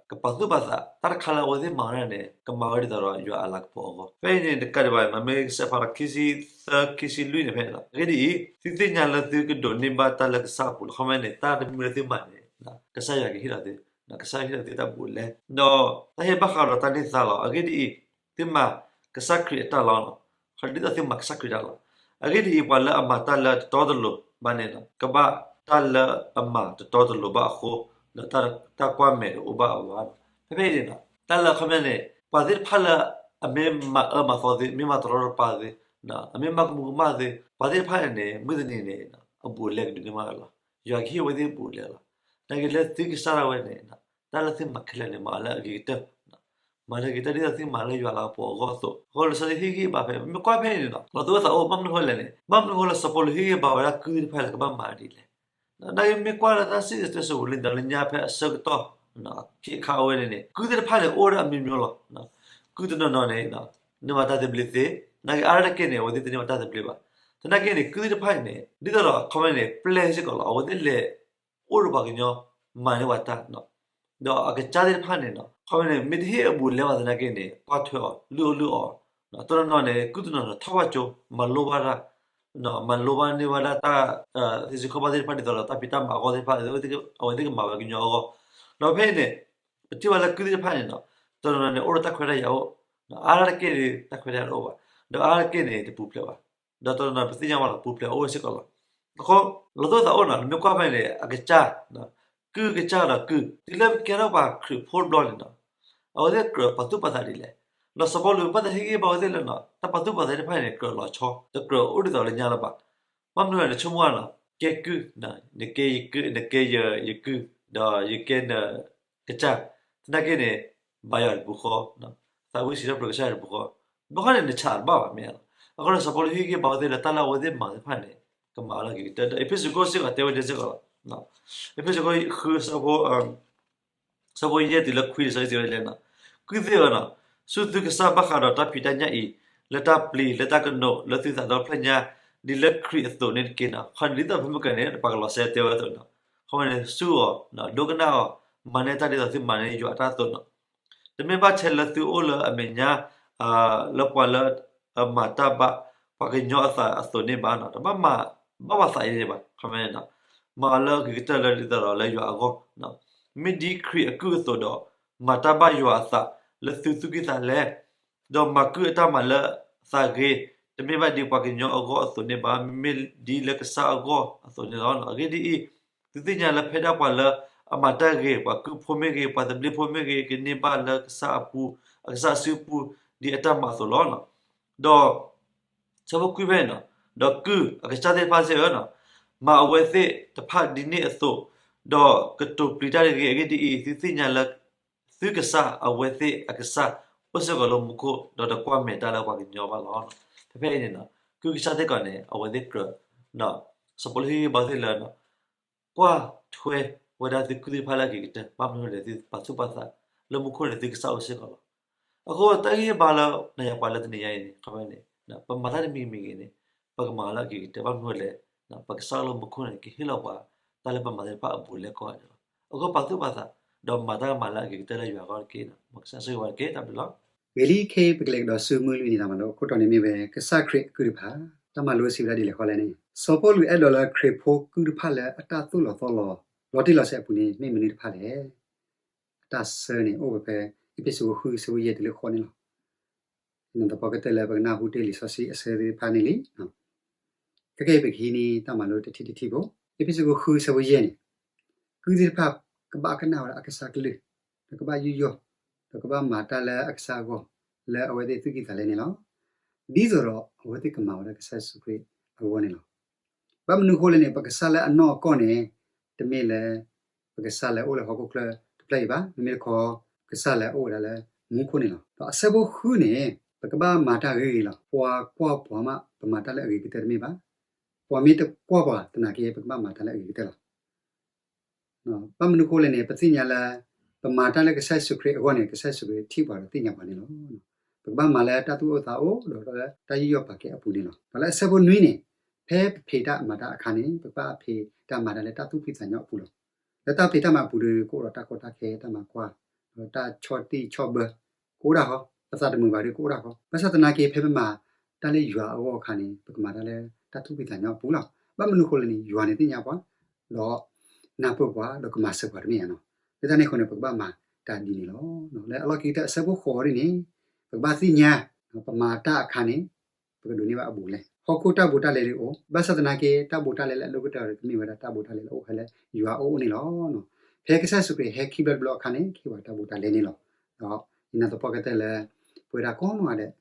ကပာ်သူၣ်ပာ်သး တၢ်တခါလၢအဝဲသ့ၣ်မၤဝဲဒၣ်န့ၣ် ကမၤဝဲဒ်သိးဒီးယွၤအလၤကပီၤအဂီၢ်. ဖဲအံၤန့ၣ်တကးဒံးဘၣ် မ့ၢ်ကစၢ်ဖးလီၤ ခံဆံသၢ ခံဆံလွံၢ်န့ၣ် ဖဲန့ၣ်လီၤ. အဂ့ၢ်ဒ်အံၤ, သုသ့ၣ်ညါလၢသုကဒိးန့ၢ်ဘၣ်တၢ်လၢကစၢ်အပူၤလီၤ. ခီမ့ၢ်န့ၣ် တၢ်တမံၤလၢသုမၤန့ၣ် ကစၢ်ယွၤကဟ့ၣ်လီၤသု, ကစၢ်ယွၤဟ့ၣ်လီၤသုတၢ်ဘူးလဲ, ဒီးတၢ်ဟ့ၣ်ဘၣ်ဃးဒီးတၢ်န့ၢ်သါလီၤ. အဂ့ၢ်ဒ်အံၤ, သုမၤကစၢ်ခရံာ်အတၢ်လီလီၤ. ဒ်သိးသုမၤကစၢ်ခရံာ်တၢ်လီ, အဂ့ၢ်ဒ်အံၤ, ပှၤလၢအမၤတၢ်လၢတတီတလိၤဘၣ်န့ၣ် ကဘၣ်တၢ်လၢအမၤတတီတလိၤဘၣ်အဃိ, ဒီးတၢ်ကွၢ်မဲာ်တအိၣ်ဘၣ်အဝဲ. ဖဲဖဲအံၤန့ၣ် တၢ်လၢအခီပညီန့ၣ် ပှၤသ့ၣ်တဖၣ်လၢအမ့ၢ်မၤအၢမၤသီသု, မ့ၢ်မၤတရီတပါသု, အမ့ၢ်မၤကမူၤကမၣ်သု, ပှၤသ့ၣ်တဖၣ်န့ၣ်န့ၣ် မုၢ်တနံၤန့ၣ် အဘူးအလဲကဒုးန့ၢ်ဘၣ်လီၤ. ယွၤကဟ့ၣ်ဝဲသ့ၣ်အဘူးအလဲလီၤ. သနာ်က့လၢသုကစၢ်ဒၣ်ဝဲန့ၣ် တၢ်လၢသုမၤခဲလၢာ်န့ၣ် မၤအီၤလၢအဂ့ၤကတၢၢ်, မၤလၢအဂ့ၤကတၢၢ် ဒ်သိးသုမၤလၢယွၤလၤကပီၤအဂီၢ်အသိး. အဃိလံာ်စီဆှံဟ့ၣ်ဂံၢ်ဘါဖဲ မ့ၢ်ကွၢ်ဖဲအံၤန့ၣ် လီၤသူၣ်အိၣ်သးအိၣ် ဘၣ်မနုၤဃိလဲၣ်န့ၣ်, ဘၣ်မနုၤဃိလၢစီၤပီလူးဟ့ၣ်ဂံၢ်ဘါဝဲဒၣ်ကုၢ်သ့ၣ်တဖၣ်လၢကဘၣ်မၤဒ်လဲၣ်. သနာ်က့မ့ၢ်ကွၢ်လၢတၢ်စံၣ်စိၤတဲစိၤပူၤလၢ လၢညါဖဲအဆၢကတီၢ် ခ့ခါအဝဲန့ၣ်န့ၣ် ကုၢ်သ့ၣ်တဖၣ်န့ၣ် အိၣ်ဝဲဒၣ်အမျိုးမျိုးလီၤ. ကုၢ်တနီၤနီၤန့ၣ် န့ၢ်ဘၣ်တၢ်သဘျ့သ့, သနာ်က့အါတက့ၢ်န့ၣ် အဝဲသ့ၣ်တန့ၢ်ဘၣ်တၢ်သဘျ့ဘၣ်. သနာ်က့န့ၣ် ကုၢ်သ့ၣ်တဖၣ်အံၤန့ၣ် ဒ်သိးဒီးအခီပညီန့ၣ် ပျဲၢ်စ့ၢ်ကီးလီၤ. အဝဲသ့ၣ်လဲၤအိၣ်ဒီးပှၤကညီ မၤန့ၢ်ပှၤတၢ် ဒီးအကစၢ်သ့ၣ်တဖၣ်န့ၣ် အခီပညီန့ၣ် မ့ၢ်တဟ့ၣ်အဘူးအလဲဘၣ်သနာ်က့န့ၣ် ကွၢ်ထွဲအီၤ လုၢ်အီၣ်လုၢ်အီအီၤ, တနီၤနီၤန့ၣ် ကုၢ်တနီၤနီၤထီၣ်ဘၣ်ကၠိ မၤလိဘၣ်တၢ် မၤလိဘၣ်န့ၢ်ဝဲဒၣ်တၢ် သ့ၣ်စ့ၢ်ကီးဘၣ်သ့ၣ်တဖၣ် ဒ်သိးဒီးတၢ်ဖံးတၢ်မၤအဂီၢ်သ့ၣ်တဖၣ် အဝဲသ့ၣ်ကမၤဝဲကညီအဂီၢ်. ဒီးဖဲအံၤန့ၣ် ပထံၣ်ဘၣ်လၢကုၢ်သ့ၣ်တဖၣ်န့ၣ် တနီၤနီၤန့ၣ် အိၣ်ဒီးတၢ်ခွဲးတၢ်ယာ်အိၣ်, အါတက့ၢ်န့ၣ် တၢ်ခွဲးတၢ်ယာ်တအိၣ်ဘၣ်, ဒီးအါတက့ၢ်န့ၣ် တပူၤဖျဲးဘၣ်, ဒီးတနီၤနီၤပသ့ၣ်ညါဘၣ်လီၤ ပူၤဖျဲးအိၣ်စ့ၢ်ကီးလီၤ. အဃိ လီၤသူၣ်အိၣ်သးအိၣ်န့ၣ် နမ့ၢ်ကွၢ်ဖဲန့ၣ် အကစၢ် ကုၢ်ကစၢ်ဒီးကုၢ် တုၤလၢပကဲထီၣ်ပှၤခရံာ်ဖိတဘျီန့ၣ် အဝဲသ့ၣ်ကြၢးပာ်သူၣ်ပာ်သးဒ်လဲၣ်. ဒီးစီၤပီလူးဘၣ်တၢ်ဟ့ၣ်ဂံၢ်ဘါဝဲသ့ၣ်လၢ တၢ်ပာ်သူၣ်ပာ်သးသ့ၣ်တဖၣ်န့ၣ် ကြၢးလီၤဆီ တကြၢးအိၣ်ဒ်သိးလၢညါလၢၤဘၣ်. ဘၣ်မနုၤလဲၣ် နဆိကမိၣ်လီၤ ကဲကုၢ်, နကဲယကုၢ်, နကဲယကုၢ်, ဒီးယကဲနကစၢ်, သနာ်က့န့ၣ် ဘၣ်ယွၤတပူၤဃီ, သးဝံၣ်စံးထီၣ်ပတြၢၤကစၢ်ယွၤတပူၤဃီ, ဘၣ်ဃီန့ၣ် နဆးတဘၣ်ဘၣ်မ့ၢ်ဧါ. အဃိန့ၣ် စီၤပီလူးဟ့ၣ်ဂံၢ်ဘါဝဲသ့ၣ်လၢတၢ်လၢအဝဲသ့ၣ်မၤသ့ၣ်တဖၣ်န့ၣ် ကမၤအီၤလၢအဂ့ၤကတၢၢ် ဒီးအ့းဖ့းစူးခိၣ်စ့ၢ်ကီးတဲဝဲဒ်စ့ၢ်ကီးလီၤ. အ့းဖ့းစူးခိၣ်ဃု ဆၢဖိယဲၢ်တုၤလၢခွံန့ၣ် စံးဝဲဒ်လဲၣ်န့ၣ်, ကုၢ်သ့ၣ်ဧၢ, ဆူသုကစၢ်ဘၣ်ဃးဒီးတၢ်ဖံးတၢ်ညၣ်အံၤ, လၢတၢ်ပျံၤ လၢတၢ်ကနိး လၢသုသးဒီဖျၢၣ်ညါ, ဒ်လၢခရံာ်အသိးန့ၣ်တက့ၢ်န့ၣ်. ခီန့ၣ်ဒ်သိးဖဲမုၢ်ကနံၤန့ၣ် ပှၤကလီးစဲတဲဝဲအသိးန့ၣ်, ခီန့ၣ်ဆူအီၤ ဒိကနၣ်အီၤ, မၤန့ၢ်တၢ်ဒ်သိးသုမၤန့ၢ်ယွၤအတၢ်အသိးန့ၣ် တမ့ၢ်ဘၣ်ထဲလၢသုအိၣ်လၢအမဲာ်ညါ လၢပှၤလၢအမၤတၢ်ဘၣ်ပှၤကညီအသးအသိးန့ၣ်ဘၣ်, တဘၣ်မၤဘၣ်ပှၤသးအံၤန့ၣ်ဘၣ်. မၤအီၤလၢအဂ့ၤကတၢၢ်လၢဒ်သိးဒီးလၢယွၤအဂီၢ်, မ့ၢ်ဒ်ခရံာ်အကုၢ်အသိးဒီး မၤတၢ်ဘၣ်ယွၤအသးလၢသုသူၣ်ကံၢ်သးလဲ, ဒီးမၤကုၢ်အတၢ်မၤလၢအသးဂ့ၤ, တမ့ၢ်ဘၣ်ဒ်ပှၤကညီအဂီၢ်အသိးန့ၣ်ဘၣ်, မ့မ့ၢ်ဒ်လၢကစၢ်အဂီၢ်အသိးန့ၣ်လီၤ. အဂ့ၢ်ဒ်အံၤ, သုသ့ၣ်ညါလၢဖဲဒၣ်ပှၤလၢအမၤတၢ်ဂ့ၤ, ပှၤကုၢ်ဖိမ့ၢ်ဂ့ၤ, ပှၤသဘျ့ဖိမ့ၢ်ဂ့ၤ, ကန့ၢ်ဘၣ်လၢကစၢ်အပူၤ, အကစၢ်အစုပူၤ ဒ်အတၢ်မၤအသိးလီၤ. ဒီး ဆၢဖိခွံဖဲန့ၣ်, ဒီးကုၢ်အကစၢ်သ့ၣ်တဖၣ်စ့ၢ်ဧၢ, မၤအဝဲသ့ၣ်တဖၣ်ဒ်န့ၣ်အသိး, ဒီးကတိၤပျံၤတၢ်တဂ့ၤ. အဂ့ၢ်ဒ်အံၤ, သုသ့ၣ်ညါလၢ သုကစၢ်အဝဲသ့ၣ်အကစၢ်အိၣ်စ့ၢ်ကီးလၢမူခိၣ်, ဒီးတကွၢ်မဲာ်တၢ်လၢပှၤကညီဘၣ်လီၤ. ဖဲဖဲအံၤန့ၣ်, ကုၢ်ကစၢ်သ့ၣ်တဖၣ်န့ၣ် အဝဲသ့ၣ်ကြၢး, စီၤပီလူးဟ့ၣ်ဂံၢ်ဘါသ့ၣ်လၢ ကွၢ်ထွဲဝဲဒၣ်သုကုၢ်သ့ၣ်တဖၣ်လၢအဂ့ၤကတၢၢ်, ဘၣ်မနုၤလဲၣ် သုပာ်သူၣ်ပာ်သးလၢမူခိၣ်န့ၣ် သုကစၢ်အိၣ်စ့ၢ်ကီးလီၤ. အဃိတၢ်ဂံၢ်ဘါလၢနၤယၤပှၤလၢတနံၤညါအံၤန့ၣ် ခီဖျိန့ၣ် ပမၤတၢ်တမံၤမံၤဂ့ၤန့ၣ် ပကမၤလၢအဂ့ၤကတၢၢ်, ဘၣ်မနုၤလဲၣ် ပကစၢ်လၢမူခိၣ်န့ၣ် ကဟ့ၣ်လီၤပှၤ တၢ်လၢပမၤသ့ၣ်တဖၣ်အဘူးအလဲကိးဂၤဒဲးလီၤ. အဃိပာ်သူၣ်ပာ်သး ဒီးမၤတၢ်ကမၤလၢအဂ့ၤကတၢၢ်လၢယွၤအဂီၢ်တက့ၢ်. မ်ကစၢ်ဆိၣ်ဂ့ၤဝဲတက့ၢ်. တၢ်ဘျုးလီၤ. ဂ့ၤလံခဲအံၤ ပကလဲၤကဒီးဆူမုၢ်လွံၢ်နံၤတၢ်မၤလိအခိၣ်တီန့ၣ်မ့ၢ်ဝဲ ကစၢ်ခရံာ်အကုၢ်တဖၣ်, တၢ်မၤလိစံးဝဲဒၣ်ဒ်လဲၣ်ဃီလဲၣ်န့ၣ်, စီၤပီလူးအဲၣ်ဒိးလၢခရံာ်ဖိကုၢ်တဖၣ်လၢအတၢ်သိၣ်လီၤသီလီၤ လီၤတံၢ်လီၤဆဲးအပူၤန့ၣ် မ့ၢ်မနုၤတဖၣ်လဲၣ်. အတၢ်ဆၢန့ၣ် အိၣ်ဝဲဖဲ အ့းဖ့းစူးဃု ဆၢဖိယဲၢ်တုၤလၢဃိးန့ၣ်လီၤ. နသပှၢ်ကတၢၢ်လၢပကနၢ်ဟူတ့ၢ်လံာ်စီဆှံအဆၢသ့ၣ်တဖၣ်န့ၣ်လံ. ခဲကနံၣ်အံၤပကဟံးန့ၢ်တၢ်မၤလိတထံၣ်တထံၣ်ဖိ, အ့းဖ့းစူးဃု ဆၢဖိယဲၢ်န့ၣ်, ကုၢ်သ့ၣ်တဖၣ်ကဘၣ်ကနၣ်ဝဲဒၣ်အကစၢ်ကလုၢ်, ဒီးကဘၣ်ယူးယီၣ်, ဒီးကဘၣ်မၤတၢ်လၢအကစၢ်အဂီၢ်, လၢအဝဲသ့ၣ်သူၣ်ကံၢ်သးလဲန့ၣ်လီၤ. ဒ်သိးဒီးအဝဲသ့ၣ်ကမၤဝဲဒၣ်ကစၢ်ယ့ၣ်ၡူးခရံာ်အဂီၢ်န့ၣ်လီၤ. ဘၣ်မနုၤအဃိလဲၣ်န့ၣ် ပကစၢ်လၢအနီၢ်ကီၢ်န့ၣ် တမ့ၢ်လၢ ပကစၢ်လၢအိၣ်လၢဟီၣ်ခိၣ်ချၢတဖျၢၣ်အံၤဘၣ်, မ့မ့ၢ်တခီ ကစၢ်လၢအအိၣ်ဝဲဒၣ်လၢမူခိၣ်န့ၣ်လီၤ. ဒီးအဆၢဖိဃုန့ၣ် ပကဘၣ်မၤတၢ်ဂ့ၤဂ့ၤလီၤ. ပှၤကွၢ်ပှၤမး ပမၤတၢ်လၢအဂ့ၤကတၢၢ်တမ့ၢ်ဘၣ်, ပှၤမ့ၢ်တကွၢ်ပှၤသနာ်က့ ပကဘၣ်မၤတၢ်လၢအဂ့ၤကတၢၢ်လီၤ. ဘၣ်မနုၤအဃိလဲၣ်န့ၣ် ပသ့ၣ်ညါလၢ ပမၤတၢ်လၢကစၢ်ယ့ၣ်ၡူးခရံာ်အဂီၢ်န့ၣ် ကစၢ်ယ့ၣ်ၡူးခရံာ်ထံၣ်ပှၤဒီးသ့ၣ်ညါပှၤန့ၣ်လီၤ. ပကဘၣ်မၤလၢတၢ်သူၣ်အိၣ်သးအိၣ် ဒီးလၢတၢ်ယူးယီၣ်ပာ်ကဲအပူၤန့ၣ်လီၤ. ဒီးလၢအဆၢဖိနွံန့ၣ် ဖဲပဖံးတၢ်မၤတၢ်အခါန့ၣ် ပကဘၣ်ဖံးတၢ်မၤတၢ်လၢတၢ်သူၣ်ဖှံသးညီအပူၤလီၤ. လၢတၢ်ဖံးတၢ်မၤအပူၤဒီး ကအိၣ်ဒီးတၢ်ကီတၢ်ခဲ တၢ်မၤကွၢ်, ဒီးတၢ်ဆီၣ်တံၢ်ဆီၣ်ဘၢ ကအိၣ်ဒၣ်ဃီ, ပသးတမုာ်ဘၣ်ဒီးကအိၣ်ဒၣ်ဃီ. ဘၣ်ဆၣ်သနာ်က့ ဖဲပမၤတၢ်လၢယွၤအဂီၢ်အခါန့ၣ် ပကမၤတၢ်လၢတၢ်သူၣ်ဖှံသးညီအပူၤလီၤ. ဘၣ်မနုၤအဃိလဲၣ်န့ၣ် ယွၤန့ၣ်သ့ၣ်ညါပှၤ, ဒီးနၢ်ပၢၢ်ပှၤ ဒီးကမၤစၢၤပှၤတမ့ၢ်ဧါနီၤ. လၢတၢ်န့ၣ်အဃိန့ၣ် ပကဘၣ်မၤတၢ်ဒ်န့ၣ်လီၤ. လၢအလီၢ်ခံကတၢၢ်အဆၢဖိဃိးန့ၣ် ပကဘၣ်သ့ၣ်ညါ ပမၤတၢ်အခါန့ၣ် ပကဒိးန့ၢ်ဘၣ်အဘူးအလဲ. ဟီၣ်ခိၣ်တၢ်ဘူးတၢ်လဲလၢအိၣ်, ဘၣ်ဆၣ်သနာ်က့ တၢ်ဘူးတၢ်လဲလၢအဒိၣ်ကတၢၢ်ဒီး ကမ့ၢ်ဝဲဒၣ်တၢ်ဘူးတၢ်လဲလၢအအိၣ်ဖဲလၢယွၤအအိၣ်န့ၣ်လီၤ. ဖဲကစၢ်ယ့ၣ်ၡူးခရံာ်ဟဲခံဘျီတဘျီအခါန့ၣ် ကဟ့ၣ်ဝဲတၢ်ဘူးတၢ်လဲန့ၣ်လီၤ. ဒီးယနာ်သပှၢ်ကတၢၢ်လၢ ပဝဲဒၣ်ကိးနီၢ်ဂၤဒဲး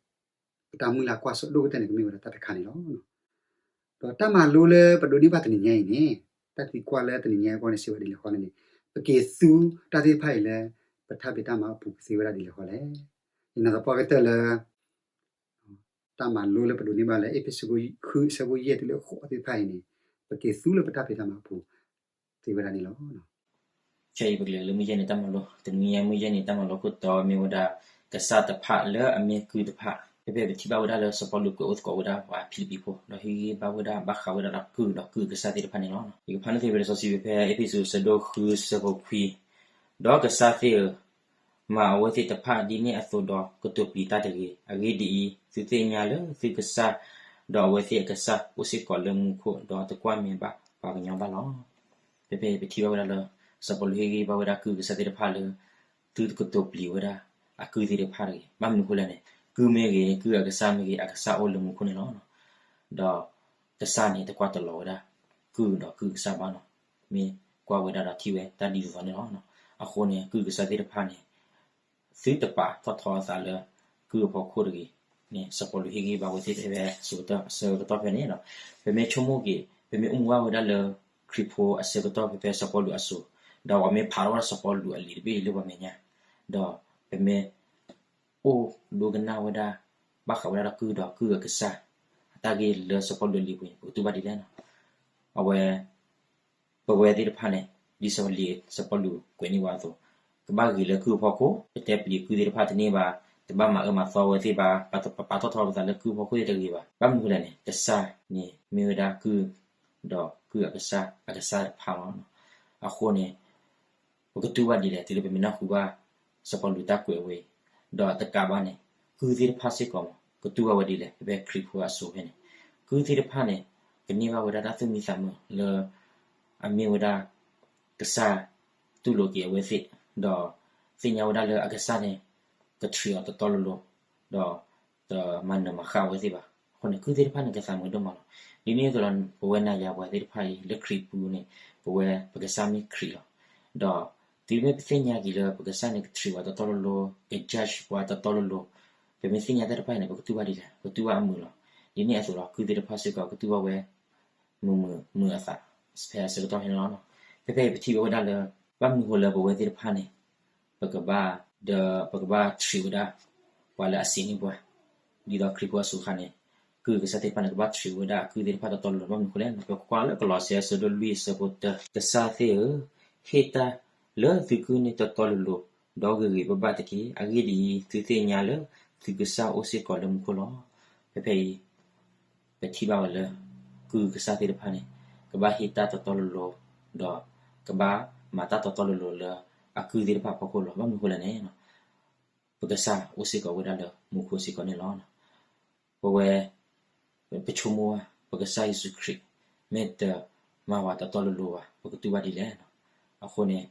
ပတၢ်မုၢ်လၢ်ကွၢ်စိဒိၣ်ကတၢၢ်န့ၣ် ကမ့ၢ်ဝဲဒၣ်တၢ်တခါန့ၣ်လီၤ. ဒီးတၢ်မၤလိလၢပဒိးန့ၢ်ဘၣ်တနံၤညါအံၤန့ၣ်, တၢ်သံကွၢ်လၢတနံၤညါအံၤအဂီၢ်န့ၣ် စံးဝဲဒ်လဲၣ်ဃီန့ၣ်န့ၣ်, ပက့ၤသူတၢ်သ့ၣ်တဖၣ်အံၤလၢ ပတၢ်ဖံးတၢ်မၤအပူၤ ကသ့ဝဲဒၣ်ဒ်လဲၣ်ဃီလဲၣ်. ယနာ်သပှၢ်ကတၢၢ်လၢ တၢ်မၤလိလၢပဒိးန့ၢ်ဘၣ်လၢအ့းဖ့းစူး ဃု အဆၢဖိယဲၢ်တုၤလၢဃိးသ့ၣ်တဖၣ်အံၤန့ၣ်, ပက့ၤသူလၢပတၢ်ဖံးတၢ်မၤအပူၤ သ့ဝဲဒၣ်န့ၣ်လီၤ. ခဲအံၤပကလဲၤလၢမုၢ်ယဲၢ်နံၤတၢ်မၤလိ, တနံၤညါမုၢ်ယဲၢ်နံၤ တၢ်မၤလိခိၣ်တီမ့ၢ်ဝဲဒၣ် ကစၢ်တဖၣ်လၢအမ့ၢ်ကုၢ်တဖၣ်. ဖဲဖဲပထံၣ်ဘၣ်ဝဲဒၣ်လၢစီၤပီလူးကွဲးအိၣ်သကိးဝဲဒၣ်ပှၤဖံလံးပံၤဖိ, ဒီးဟ့ၣ်ဂံၢ်ဘါဝဲဒၣ်ဘၣ်ဃးဝဲဒၣ်ဒီးကုၢ်ဒီးကုၢ်အကစၢ်သ့ၣ်တဖၣ်န့ၣ်လီၤ. ယကဖးန့ၢ်သ့ဖဲလံာ်စီဆှံဖဲအ့းဖ့းစူး အဆၢဒိၣ်ဃု အဆၢဖိခွံ, ဒီးကစၢ်သ့ၣ်ဧၢ, မၤအဝဲသ့ၣ်တဖၣ်ဒ်န့ၣ်အသိးဒီး ကတိၤပျံၤတၢ်တဂ့ၤ. အဂ့ၢ်ဒ်အံၤ, သုသ့ၣ်ညါလၢသုကစၢ် ဒီးအဝဲသ့ၣ်အကစၢ်အိၣ်စ့ၢ်ကီးလၢမူခိၣ်, ဒီးတကွၢ်မဲာ်ဘၣ်ပှၤကညီဘၣ်လီၤ. ဖဲဖဲပထံၣ်ဘၣ်ဝဲဒၣ်လၢ စီၤပီလူးဟ့ၣ်ဂံၢ်ဘါဝဲဒၣ်ကုၢ်အကစၢ်သ့ၣ်တဖၣ်လၢ သုတကတိၤပျံၤဝဲဒၣ် အကုၢ်သ့ၣ်တဖၣ်တဂ့ၤ. ဘၣ်မနုၤအဃိလဲၣ်န့ၣ်, ကုၢ်မ့ၢ်ဂ့ၤ, ကုၢ်အကစၢ်မ့ၢ်ဂ့ၤ, အကစၢ်အိၣ်လၢမူခိၣ်န့ၣ်လီၤ. ဒီးကစၢ်န့ၣ်တကွၢ်တလီၤဝဲဒၣ် ကုၢ်ဒီးကုၢ်အကစၢ်ဘၣ်လီၤ. မ့ၢ်ကွၢ်ဝဲဒၣ်ဒီးထံၣ်ဝဲတၢ်ဒ်သိးသိးန့ၣ်လီၤ. အဃိန့ၣ် ကုၢ်အကစၢ်သ့ၣ်တဖၣ်န့ၣ် သုတပာ်ထီၣ်ထီအသးလၢ ကုၢ်အဖီခိၣ်တဂ့ၤန့ၣ် စီၤပီလူးဟ့ၣ်ဂံၢ်ဘါဝဲသ့ၣ်ဖဲ အဆၢကတီၢ်ဖဲန့ၣ်ဒီး ပမ့ၢ်ဆိကမိၣ်က့ၤ ပမ့ၢ်အိၣ်မူဘၣ်ဝဲဒၣ်လၢ ခရံာ်ဖိအဆၢကတီၢ်ဖဲဖဲစီၤပီလူးအစိၤ, ဒီးပှၤမ့ၢ်ဖးထီၣ်ဝဲဒၣ်စီၤပီလူးအလံာ်တဘ့ၣ်အံၤလၢပှၤမဲာ်ညါ, ဒီးပမ့ၢ် အိၣ်ဒိကနၣ်ဝဲဒၣ် ဘၣ်ဃးဝဲဒၣ်ဒီးကုၢ်ဒီးကုၢ်အကစၢ် အတၢ်ဂ့ၢ်လၢစီၤပီလူးအလံာ်ပူၤန့ၣ် ပကတူၢ်ဘၣ်ဒ်လဲၣ်န့ၣ်, အဝဲ ပဝဲသ့ၣ်တဖၣ်န့ၣ် ဒ်စီၤပီလူးကွဲးန့ၢ်ဝဲအသိး, ကဘၣ်ဂ့ၤလၢကုၢ်အဖီခိၣ်, ပတဲပျံၤကုၢ်သ့ၣ်တဖၣ်တန့ၢ်ဘၣ်, တဘၣ်မၤအၢမၤသီဝဲသ့ၣ်ဘၣ်, ပပာ်ထီၣ်ထီပသးလၢကုၢ်အဖီခိၣ်သ့ၣ်တဂ့ၤဘၣ်. ဘၣ်မနုၤအဃိလဲၣ်န့ၣ်, ကစၢ်န့ၣ်မ့ၢ်ဝဲဒၣ်ကုၢ် ဒီးကုၢ်အကစၢ် အကစၢ်တဖၣ်လီၤ. အဃိန့ၣ် ပကတူၢ်ဘၣ်ဒ်လဲၣ် တုၤလၢပမ့ၢ်နၢ်ဟူဘၣ် စီၤပီလူးတၢ်ကွဲးဝဲအံၤ, ဒီးတကးဘၣ်န့ၣ် ကုၢ်သ့ၣ်တဖၣ်စ့ၢ်ကီး ကတူၢ်ဘၣ်ဝဲဒ်လဲၣ် ဖဲဖဲခရံာ်ဖိအစိၤဖဲန့ၣ်, ကုၢ်သ့ၣ်တဖၣ်န့ၣ် ကန့ၢ်ဘၣ်ဝဲဒၣ်တၢ်သူၣ်မံသးမုာ်လၢ အမ့ၢ်ဝဲဒၣ် ကစၢ်တူၢ်လိာ်က့ၤအဝဲသ့ၣ်, ဒီးသ့ၣ်ညါဝဲဒၣ်လၢအကစၢ်န့ၣ် ကtreatအီၤတီတီလိၤလိၤ, ဒီးတမၤနၢၤမၤဃၣ်အဝဲသ့ၣ်ဘၣ်. အဃိန့ၣ် ကုၢ်သ့ၣ်တဖၣ်န့ၣ် ကသးမုာ်ဒိၣ်မးလီၤ. ဒ်န့ၣ်အသိးဒီး ပဝဲနၤယၤပှၤသ့ၣ်တဖၣ်အံၤ လၢခရံာ်ပူၤန့ၣ် ပဝဲပကစၢ်မ့ၢ်ခရံာ်လီၤ. ဒီးတုၤမ့ၢ်ပသ့ၣ်ညါက့ၤလၢပကစၢ်န့ၣ် ကtreatပှၤတီတီလိၤလိၤ, ကjudgeပှၤတီတီလိၤလိၤ, ပမ့ၢ်သ့ၣ်ညါတၢ်တဖၣ်အံၤန့ၣ် ပကတူၢ်ဘၣ်ဒ်လဲၣ်, ပကတူၢ်ဘၣ်အမုာ်လီၤ. ဒ်န့ၣ်အသိးဒီး ကုၢ်သ့ၣ်တဖၣ်စ့ၢ်ကီး ကတူၢ်ဘၣ်ဝဲ မုာ်မုာ်မုာ်အသး ဖဲအဆၢကတီၢ်ဖဲန့ၣ်လီၤ. ဖဲဖဲအံၤပထံၣ်ဘၣ်ဝဲဒၣ်လၢ ဘၣ်မနုၤအဃိလၢပဝဲသ့ၣ်တဖၣ်န့ၣ် ပကဘၣ် ဒီးပကဘၣ်treatဝဲဒၣ် ပှၤလၢအစံးန့ၢ်ပှၤ ဒ်သိးခရံာ်ဖိအစိၤအခါန့ၣ် ကုၢ်ကစၢ်သ့ၣ်တဖၣ်န့ၣ် ကဘၣ်treatဝဲဒၣ်အကုၢ်သ့ၣ်တဖၣ်တီတီလိၤလိၤ ဘၣ်မနုၤအဃိလဲၣ်. ပကွၢ်လၢကလီးစဲအဆၢဒိၣ်လွံၢ်အဆၢဖိတၢ, ကစၢ်သ့ၣ်ဧၢ, ဟ့ၣ်တၢ်လၢသုကုၢ်န့ၣ်တီတီလိၤလိၤ, ဒီးဂ့ၤဂ့ၤဘၣ်ဘၣ်တက့ၢ်. အဂ့ၢ်ဒ်အံၤ, သုသ့ၣ်ညါလၢသုကစၢ်အိၣ်စ့ၢ်ကီးလၢမူခိၣ်လီၤ. ဖဲဖဲအံၤ ပထံၣ်ဘၣ်ဝဲလၢ ကုၢ်ကစၢ်သ့ၣ်တဖၣ်န့ၣ် ကဘၣ်ဟ့ၣ်တၢ်တီတီလိၤလိၤ, ဒီးကဘၣ်မၤတၢ်တီတီလိၤလိၤလၢအကုၢ်သ့ၣ်တဖၣ်အဖီခိၣ်လီၤ. ဘၣ်မနုၤအဃိလဲၣ်န့ၣ် ပကစၢ်အိၣ်စ့ၢ်ကီးဝဲဒၣ်လၢမူခိၣ်စ့ၢ်ကီးန့ၣ်လီၤ. ပဝဲ ပဆိကမိၣ်ဘၣ် ပကစၢ်ယ့ၣ်ၡူးခရံာ် မ့ၢ်တမၤဝဲတီတီလိၤလိၤဘၣ် ပကတူၢ်ဘၣ်ဒ်လဲၣ်. အဃိန့ၣ်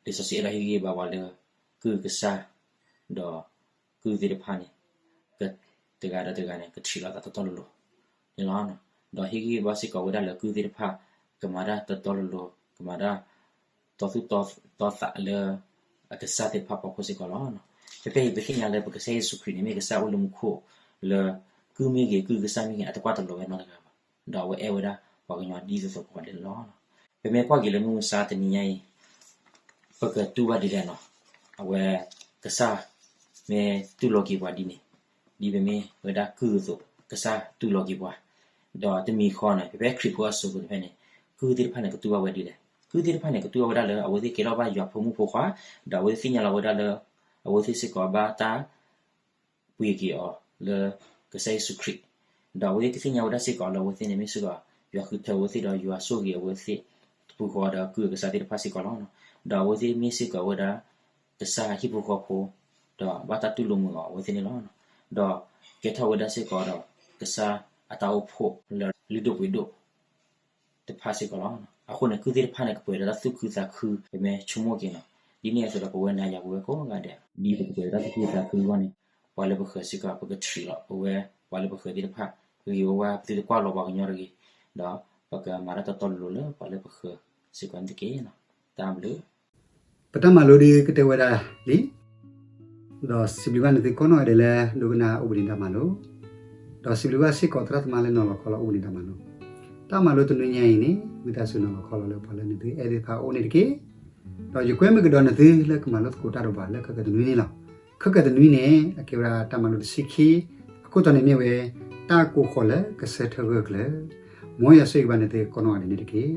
လံာ်စီဆှံအဲၣ်ဒိးဟ့ၣ်ဂံၢ်ဘါဝဲလၢ ကုၢ်ကစၢ် ဒီးကုၢ်သ့ၣ်တဖၣ်န့ၣ် တဂၤဒီးတဂၤန့ၣ် ကtreatလိာ်သးတီတီလိၤလိၤန့ၣ်လီၤ. ဒီးဟ့ၣ်ဂံၢ်ဘါစ့ၢ်ကီးဝဲဒၣ်လၢကုၢ်သ့ၣ်တဖၣ် ကမၤတၢ်တီတီလိၤလိၤ, ကမၤတၢ်တီသူၣ်တီသးလၢ အကစၢ်သ့ၣ်တဖၣ်အဖီခိၣ်စ့ၢ်ကီးလီၤ. ဖဲဖဲအံၤ ပသ့ၣ်ညါလၢပကစၢ်ယ့ၣ်ၡူးခရံာ်န့ၣ် မ့ၢ်ကစၢ်အိၣ်လၢမူခိၣ်လၢ ကုၢ်မ့ၢ်ဂ့ၤ ကုၢ်ကစၢ်မ့ၢ်ဂ့ၤ အတကွၢ်တလီၤဝဲနီတဂၤဘၣ်. ဒီးအဝဲအဲၣ်ဝဲဒၣ်ပှၤကညီဒ်သိးသိးပှၤဒဲးလီၤ. ပမ့ၢ်ကွၢ်က့ၤလၢမုၢ်မဆါတနံၤညါအံၤ ပကတူၢ်ဘၣ်ဒ်လဲၣ်နီၤ, အဝဲ ကစၢ်မ့ၢ်တူၢ်လိာ်က့ၤပှၤဒ်န့ၣ်, ဒ်ပမ့ၢ်ဝဲဒၣ်ကုၢ်အသိး ကစၢ်တူၢ်လိာ်က့ၤပှၤ, ဒီးတမံၤဃီန့ၣ် ဖဲဖဲခရံာ်ဖိအစိၤပူၤတဖဲန့ၣ် ကုၢ်သ့ၣ်တဖၣ်န့ၣ် ကတူၢ်ဘၣ်ဝဲဒ်လဲၣ်. ကုၢ်သ့ၣ်တဖၣ်န့ၣ် ကတူၢ်ဘၣ်ဝဲဒၣ်လၢ အဝဲသ့ၣ်ကဲထီၣ်ဘၣ်ယွၤဖိမုၣ်ဖိခွါ, ဒီးအဝဲသ့ၣ်သ့ၣ်ညါလီၤဝဲဒၣ်လၢ အဝဲသ့ၣ်စ့ၢ်ကီးဘၣ်တၢ် ပှ့ၤက့ၤအီၤလၢကစၢ်ယ့ၣ်ၡူးခရံာ်, ဒီးအဝဲသ့ၣ်ကသ့ၣ်ညါဝဲဒၣ်စ့ၢ်ကီးလၢအဝဲသ့ၣ်န့ၣ်မ့ၢ်စ့ၢ်ကီး ယွၤဃုထၢအဝဲသ့ၣ်ဒီးယွၤဆိၣ်ဂ့ၤအဝဲသ့ၣ် တပူၤဃီဒီးကုၢ်အကစၢ်သ့ၣ်တဖၣ်စ့ၢ်ကီးလီၤ. ဒီးအဝဲသ့ၣ်မ့ၢ်စ့ၢ်ကီးဝဲဒၣ် ကစၢ်အဟံၣ်ဖိဃီဖိ, ဒီးဘၣ်တၢ်တူၢ်လိာ်မုာ်အီၤအဝဲသ့ၣ်န့ၣ်လီၤ. ဒီးကဲထီၣ်ဝဲဒၣ်စ့ၢ်ကီးဒီး ကစၢ်အတၢ်အိၣ်ဖှိၣ်လၢလုၢ်ဒိၣ်ပှ့ၤဒိၣ် တဖၣ်စ့ၢ်ကီးလီၤ. အဃိန့ၣ် ကုၢ်သ့ၣ်တဖၣ်န့ၣ် ကပှဲၤဒီးတၢ်သူၣ်ခုသးခု ပမ့ၢ်ဆိကမိၣ်က့ၤနီၤ. ဒ်န့ၣ်အသိးဒီး ပဝဲနၤယၤပဝဲကိးဂၤဒဲး ဒ်ပကပှဲၤဒီးတၢ်သူၣ်ခုသးခုအဂီၢ်န့ၣ် ပှၤလၢပဃၢၤစ့ၢ်ကီး ပကtreatလီၤ ပဝဲပှၤလၢပဃၢၤသ့ၣ်တဖၣ် ပကဂံၢ်ပဘါပသုတကွၢ်လီၤပှၤကညီတဂ့ၤ, ဒီးပကမၤတၢ်တီတီလိၤလိၤလၢပှၤလၢပဃၢၤစ့ၢ်ကီးန့ၣ်တက့ၢ်. တၢ်ဘျုး ပတၢ်မၤလိဒုးကတၢၢ်ဝဲဒၣ်လံ, ဒီးစံးဘျုးဘၣ်နသုကိးနီၢ်ဂၤဒဲးလၢဒိကနၣ်အိၣ်ဘှံးနံၤတၢ်မၤလိ, ဒီးစံးဘျုးဘၣ်စ့ၢ်ကီးသရၣ်သမါလၢနီၤလီၤခီလီၤအိၣ်ဘှံးနံၤတၢ်မၤလိ, တၢ်မၤလိတနွံညါအံၤန့ၣ် ဝံသးစူၤနီၤလီၤခီလီၤလၢပှၤလၢနသုအဲၣ်သ့ၣ်တဖၣ်အအိၣ်န့ၣ်တက့ၢ်. ဒီးယကွဲမုာ်ကဒီးနသုလၢကမၤလိသကိးတၢ်ဒီးပှၤလၢခဲကနွံန့ၣ်လီၤ. ခဲကနွံန့ၣ် အကဲဝဲဒၣ်တၢ်မၤလိတဆံခံ, အခိၣ်တီန့ၣ်မ့ၢ်ဝဲ တၢ်ကိးဃီၤလၢကဆၢထၢၣ်ဂၢၢ်ကျၢၤ, မ်ယွၤဆိၣ်ဂ့ၤဘၣ်နသုကိးနီၢ်ဂၤဒဲးန့ၣ်တက့ၢ်.